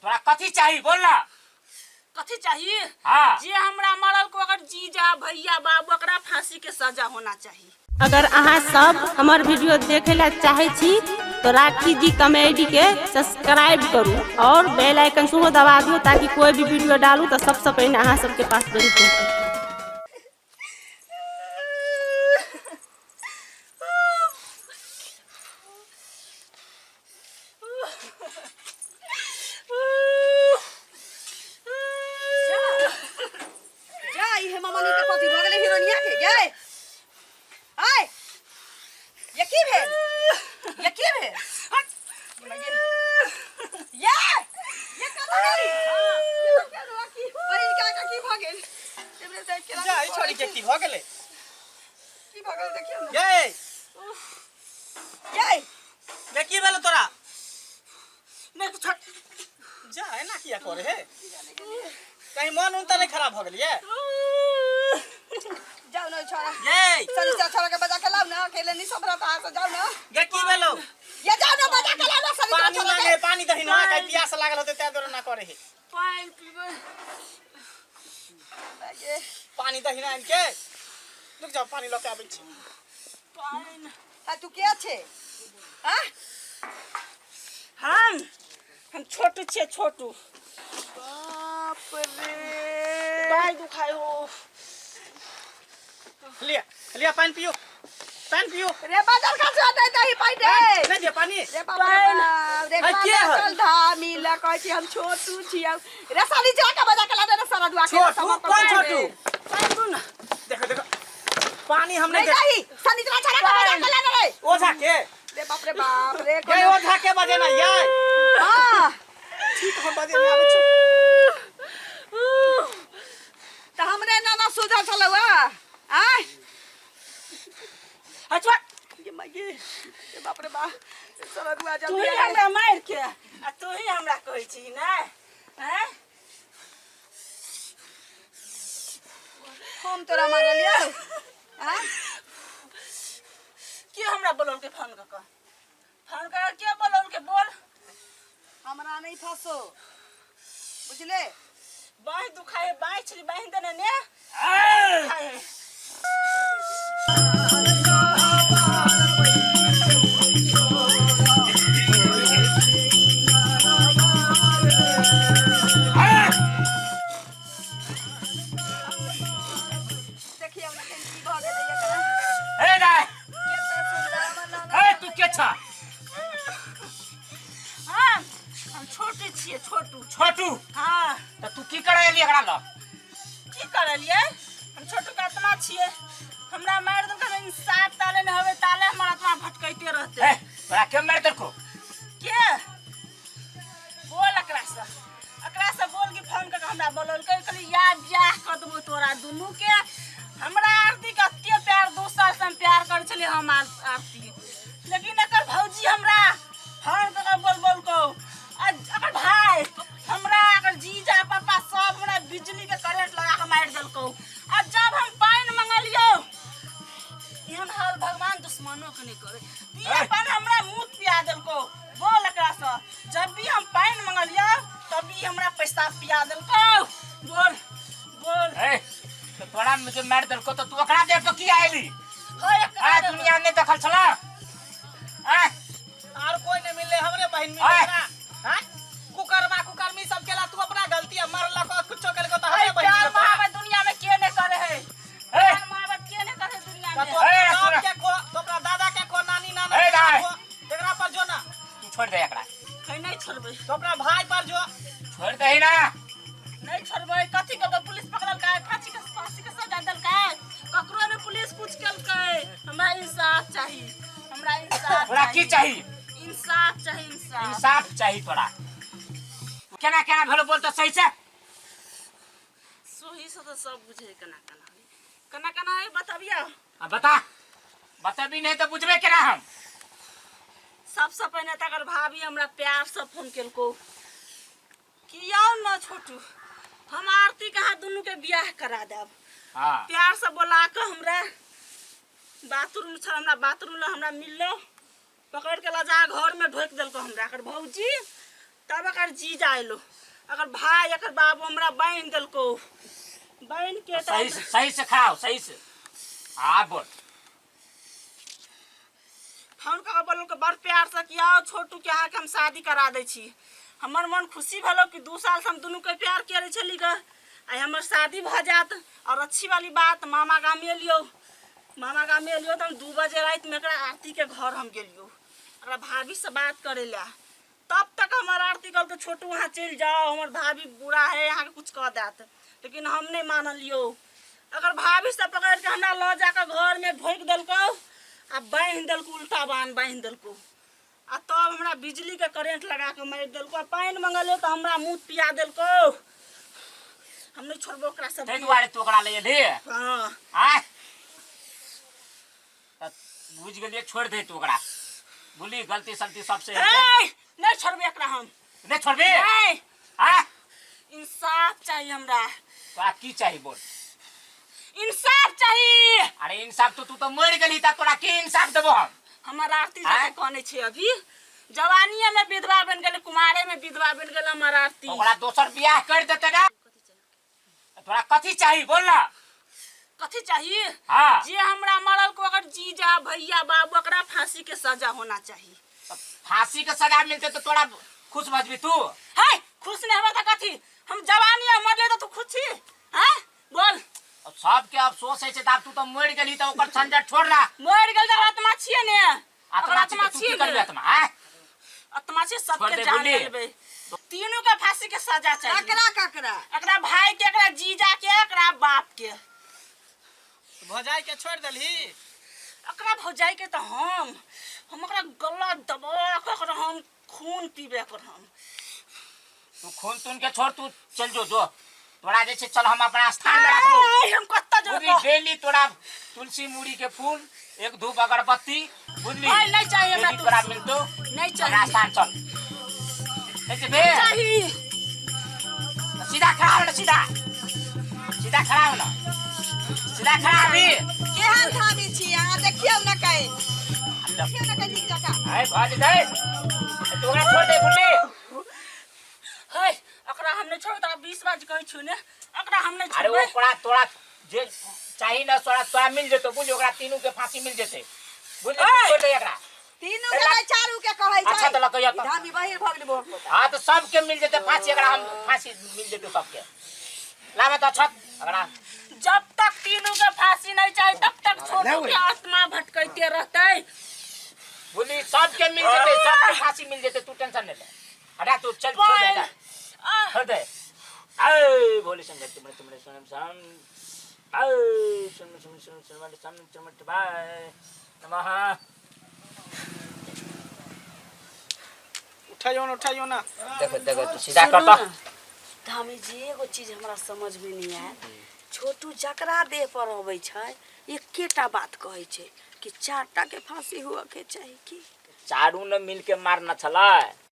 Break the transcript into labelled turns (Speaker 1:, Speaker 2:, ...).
Speaker 1: तोरा कथी चाही बोल ना।
Speaker 2: कथी चाहिए?
Speaker 1: हाँ।
Speaker 2: जे हमरा मरल को अगर जीजा भैया बाबू ओकरा फांसी के सजा होना चाहिए।
Speaker 3: अगर अहाँ सब हमर वीडियो देखे ला चाहे छी तो राखी जी कॉमेडी के सब्सक्राइब करू और बेल आइकन सेहो दबा दियौ ताकि कोई भी वीडियो डालू तो सबसे पहिने अहाँ सबके पास जरूर पहुँचे।
Speaker 4: जा ई हेमा मालिनी के पति भऽ गेलै हिरोनिया के गे। आय, ये की भेल? ये की भेल? ये ये कतऽ गेली? बहिन के आगाँ की भऽ गेल? एमरे देख के
Speaker 5: जा ई छोरी के की भऽ गेलै?
Speaker 4: की भऽ गेल देखियौ ने।
Speaker 5: ये
Speaker 4: ये
Speaker 5: ये की भेल तोरा?
Speaker 2: नहीं तो छोड़।
Speaker 5: जा एना किया करे हे? कहीं मन उन त नहीं खराब भऽ गेल ये?
Speaker 4: जाओ ना छोरा।
Speaker 5: ये
Speaker 4: सरिता छोरा के बजा के लाओ ना, अकेले नहीं संभरत अहाँ से, जाओ ना।
Speaker 5: ये की भेलो?
Speaker 4: ये जाओ ना बजा के लाओ ना सरिता
Speaker 5: पानी
Speaker 4: छोरा
Speaker 5: मांगे
Speaker 4: के।
Speaker 5: पानी दही ना, कहीं प्यास लागल होते तै दुआरे ना करे हे।
Speaker 2: पानी पीबै।
Speaker 4: ये
Speaker 5: पानी दही ना आनि के। रुक जाओ, पानी लऽ के आबै छी।
Speaker 2: पानि।
Speaker 4: आ तू के छे? हाँ?
Speaker 2: हम छोटू छियै, छोटू।
Speaker 4: बाप रे,
Speaker 2: बाल दुखाय हो।
Speaker 5: लिया लिया, पानी पियो, पानी पियो।
Speaker 4: रे बाजार खा से दे दही पानी दे।
Speaker 5: नहीं दिया पानी।
Speaker 4: रे बाप रे बाप रे,
Speaker 5: आ, के है?
Speaker 4: चल धामी ला कहै छी हम छोटू छियै। रे साली जा के बजा के ला दे रे सारा दुआ के।
Speaker 5: छोटू? कौन छोटू?
Speaker 2: पानि दू ना।
Speaker 5: देखो देखो, पानी हमने
Speaker 4: नहीं दही साली जा छड़ा के बजा के ला दे रे।
Speaker 5: ओझा के।
Speaker 4: रे बाप रे बाप रे,
Speaker 5: ये ओझा के बजे ना यार।
Speaker 4: हां
Speaker 5: ठीक, हम बजे ना आबै छी।
Speaker 4: त हमरे नाना सुधर छलौ आय।
Speaker 2: अच्छा।
Speaker 4: ये मागे, ये बाप रे बाप, सारा दुआ
Speaker 2: तू
Speaker 4: जल्दी
Speaker 2: ही
Speaker 4: आय।
Speaker 2: हमरा मारि के आ तू ही हमरा कहै छी ने? हैं?
Speaker 4: हम तोरा मारलियौ? आय।
Speaker 2: के हमरा बोलौल के फोन कऽ कऽ? फोन कऽ के बोलौल के बोल।
Speaker 4: हमरा नहीं फंसो, बुझले?
Speaker 2: बाँहि दुखाए, बाँहि छली बाँहि देने ने
Speaker 1: ए!
Speaker 2: दुखाए।
Speaker 4: देखियौ ने केहन की भऽ गेलै एकरा।
Speaker 1: ए दाइ।
Speaker 4: केते सुन्दर हमर नाना।
Speaker 1: ए, तू के छ?
Speaker 2: हम छोटू छियै, छोटू।
Speaker 1: छोटू?
Speaker 2: हाँ।
Speaker 1: तऽ तू की करै एली एकरा लग?
Speaker 2: की करलियै? हम छोटू के आत्मा छियै, हमरा मारि देलकै इंसाफ ताले नहि होवे ताले हमर आत्मा भटकैते रहतै।
Speaker 1: ए, तोरा के मारि देलको?
Speaker 2: के बोल एकरा से, एकरा से बोल कि फोन कऽ के हमरा बोलौलकै। कहली या बियाह कऽ देबौ तोरा दुनू के। हमरा आरती के एते प्यार, 2 साल से हम प्यार करै छलियै हम आरती, लेकिन एकर भौजी हमरा फोन कऽ के बोल बोल कऽ, आ एकर भाई हमरा, एकर जीजा पापा सब हमरा बिजली के करेंट लगा के मारि देलकौ। आ जब हम पानि मंगलियौ, एहन हाल भगवान दुश्मनो के नहीं करे। पिए पानि हमरा मुँह पिया देलकौ। बोल एकरा से, जब भी हम पानि मंगलियौ तब भी हमरा पैसा पिया देलकौ। बोल बोल।
Speaker 1: ए, तो तोरा मुझे मारि देलकौ तो तू ओकरा देख के किया एली?
Speaker 2: हाँ, एकरा
Speaker 1: आ
Speaker 2: देख।
Speaker 1: दुनिया नहीं देखल छला? आ
Speaker 5: आर कोई नहीं मिलले, हमरे बहिन मिलले।
Speaker 1: आय।
Speaker 5: ना हां, कुकर्मा कुकर्मी सब केला, तू अपना गलती आ मरला को कुछो केलको त
Speaker 2: अरे
Speaker 5: हमरे बहिन
Speaker 2: प्यार
Speaker 5: मिलले तोरा।
Speaker 2: मोहब्बत दुनिया में के नहीं करे है?
Speaker 1: ए।
Speaker 2: प्यार मोहब्बत के नहीं करे दुनिया
Speaker 5: त
Speaker 2: में?
Speaker 5: तू
Speaker 1: ए,
Speaker 5: अपना बाप
Speaker 1: सुन।
Speaker 5: के खो, तो अपना दादा के खो, नानी नाना
Speaker 1: ए,
Speaker 5: के
Speaker 1: दाय।
Speaker 5: खो, एकरा पर जो ना।
Speaker 1: तू छोड़ दे एकरा।
Speaker 2: है नहीं छोड़बै।
Speaker 5: तो अपना भाई पर जो।
Speaker 1: छोड़ दे ना।
Speaker 2: नहीं छोड़बै। कथी केलकै? पुलिस पकड़लकै, फांसी के सजा देलकै। ककरो ने पुलिस कुछ केलकै। हमरा इंसाफ चाही, हमरा इंसाफ।
Speaker 1: तोरा की चाही?
Speaker 2: इंसाफ चाही, इंसाफ।
Speaker 1: इंसाफ चाही तोरा। केना केना भेलो बोल तो सही से।
Speaker 2: सही से तो सब बुझे, केना केना होई, केना केना होई बतबियो।
Speaker 1: आ बता, बतबी नहीं तो बुझबे केना हम?
Speaker 2: सबसे पहिने तऽ अगर भाभी हमरा प्यार से फोन केलको कि आउ न छोटू, हम आरती के हाथ दुनू के बियाह करा देब।
Speaker 1: हाँ।
Speaker 2: प्यार से बोला के हमरा बाथरूम छल, हमरा बाथरूम लग हमरा मिललो, पकड़ के लजा घर में ढोकि देलको हमरा एकर भौजी। तब एकर जीजा अयलो एकर भाय एकर बाबू हमरा बान्हि देलको बान्हि के
Speaker 1: सही से सही से खड़ा हो सही से हाँ बोल
Speaker 2: फोन कऽ के बोललकै बड़ प्यार से कि आओ छोटू के अहाँके हम शादी करा दै छी हमर मन खुशी भेलो कि 2 साल से हम दुनू के प्यार करै छली ग आइ हमर शादी भऽ जायत और अच्छी वाली बात मामा गाम एलियौ मामा गाम एलियौ तऽ हम 2 बजे रातिमे एकरा आरतीके घर हम गेलियौ एकरा भाभी से बात करै लए तब तक हमर आरती कहलकै छोटू अहाँ चलि जाओ हमर भाभी बुरा है अहाँके कुछ कऽ देत लेकिन हम नहि मानलियौ अगर भाभी सब पकड़ि कऽ हमरा लऽ जाकऽ घरमे ढोकि देलकौ आ बान्हि देलकौ उल्टा बान्ह बान्हि देलकौ आ तब हमरा बिजलीके करेंट लगा कऽ मारि देलकौ आ पानि मंगलियौ तऽ हमरा मुँह पिया देलकौ हम नहि छोड़बो ओकरा सब
Speaker 1: ताहि दुआरे तू ओकरा ले एलही
Speaker 2: हँ
Speaker 1: आँय तऽ बुझि गेलियै छोड़ि दे तू ओकरा बुझली गलती सलती सबसे
Speaker 2: ए नहीं छोड़बे एकरा हम
Speaker 1: नहीं छोड़बे
Speaker 2: नहीं
Speaker 1: हाँ
Speaker 2: इंसाफ चाहिए हमरा
Speaker 1: तोरा की चाही बोल
Speaker 2: इंसाफ चाहिए
Speaker 1: अरे इंसाफ तो तू तो मर गेली त तोरा की इंसाफ देबो हम
Speaker 2: हमर आरती
Speaker 1: आँय?
Speaker 2: जाके कहने छै अभी जवानीये में विधवा बन गेलै कुमारे में विधवा बन गेलै हमर आरती
Speaker 1: ओकरा दोसर बियाह कर देते ना तोरा कथी चाही बोल ना
Speaker 2: कथी चाहिए
Speaker 1: हाँ।
Speaker 2: जे हमरा मरल को अगर जीजा भैया बाबू ओकरा फांसी के सजा होना चाहिए
Speaker 1: तो फांसी के सजा मिलते तो तोरा खुश भजबी तू
Speaker 2: है खुश नहीं होबे तो कथी हम जवानी में मरले तो तू खुश छी हैं बोल
Speaker 1: अब सबके अफसोस है छै आब तू तो मर गेली तो ओकर झंझट छोड़ ना
Speaker 2: मर गेल तऽ आत्मा छियै ने
Speaker 1: आत्मा
Speaker 2: ओकर
Speaker 1: छी तऽ तू की
Speaker 2: छियै
Speaker 1: करबी
Speaker 2: ने
Speaker 1: आत्मा आँय?
Speaker 2: आत्मा छै
Speaker 1: छोड़
Speaker 2: सबके
Speaker 1: दे
Speaker 2: जान
Speaker 1: बुल्ली।
Speaker 2: लेबै तीनू के फांसी के सजा चाहिए
Speaker 4: ककरा ककरा
Speaker 2: एकरा भाई के एकरा जीजा के एकरा बाप के
Speaker 5: भौजाई के छोड़ देलही
Speaker 2: एकरा भौजाई के तऽ हम ओकरा गला दबा के ओकरा हम खून पीबे कर हम
Speaker 1: तू खून तून के छोड़ तू चल जो जो तोरा जे छै चल हम अपना स्थान में राखबो
Speaker 2: आय, हम कत्ता
Speaker 1: बुझली
Speaker 2: जेबै
Speaker 1: डेली तोरा तुलसी मूड़ी के फूल एक धूप अगरबत्ती बुझली
Speaker 2: आय, नहीं चाहिए हमरा
Speaker 1: डेली तोरा
Speaker 2: तुलसी।
Speaker 1: मिलतो
Speaker 2: नहीं
Speaker 1: अपना
Speaker 2: चाहिए
Speaker 1: स्थान चल नहीं जेबे
Speaker 2: चाहिए
Speaker 1: सीधा खड़ा हो ना सीधा सीधा खड़ा हो ना सीधा खड़ा अभी
Speaker 4: केहन धामी छी अहाँ देखियौ ने कहीं देखियौ ने कहीं नीक जकाँ
Speaker 1: आय भऽ जेतै तोरा छोड़ दे बुझली
Speaker 2: है एकरा हम नहीं छोड़बै तोरा 20 बार कहै छियौ ने एकरा हम नहीं
Speaker 1: अरे
Speaker 2: छोड़बै
Speaker 1: ओकरा तोरा जे चाही ना तोरा तोरा मिल जेतो बुझ ओकरा तीनू के फांसी मिल जेतै बुझ छोड़ दे एकरा
Speaker 4: तीनू के नहि चारू के कहै छै
Speaker 1: अच्छा तऽ लऽ कऽ
Speaker 4: ई धामी बहिर भऽ गेलै बहुत
Speaker 1: हाँ तो सबके मिल जेतै फांसी एकरा हम फांसी मिल जेतै सबके लाबे तो छत एकरा
Speaker 2: जब तक तीनू के फांसी नहीं चाही तब तक छोटू के आत्मा भटकैते रहतै
Speaker 1: बुझली सबके मिल जेतै सबके फांसी मिल जेतै तू टेंशन नहीं ले हटा तू चल छोड़ दे हटा। छोड़ दे आय भोले शंकर तुमरे तुमरे सोनम सम आय सुन सुन सुन सुन सुन सुन बाय नमः
Speaker 5: उठाइयो ना उठाइयो ना
Speaker 1: देखो देखो तू सीधा कर तो
Speaker 6: धामी जी एगो चीज हमरा समझ में नहीं आयल छोटू जकरा देह पर अबै छै एकेटा बात कहै छै कि चारटा के फांसी हुअ के चाही की
Speaker 1: चारू ने मिल के मारना छलै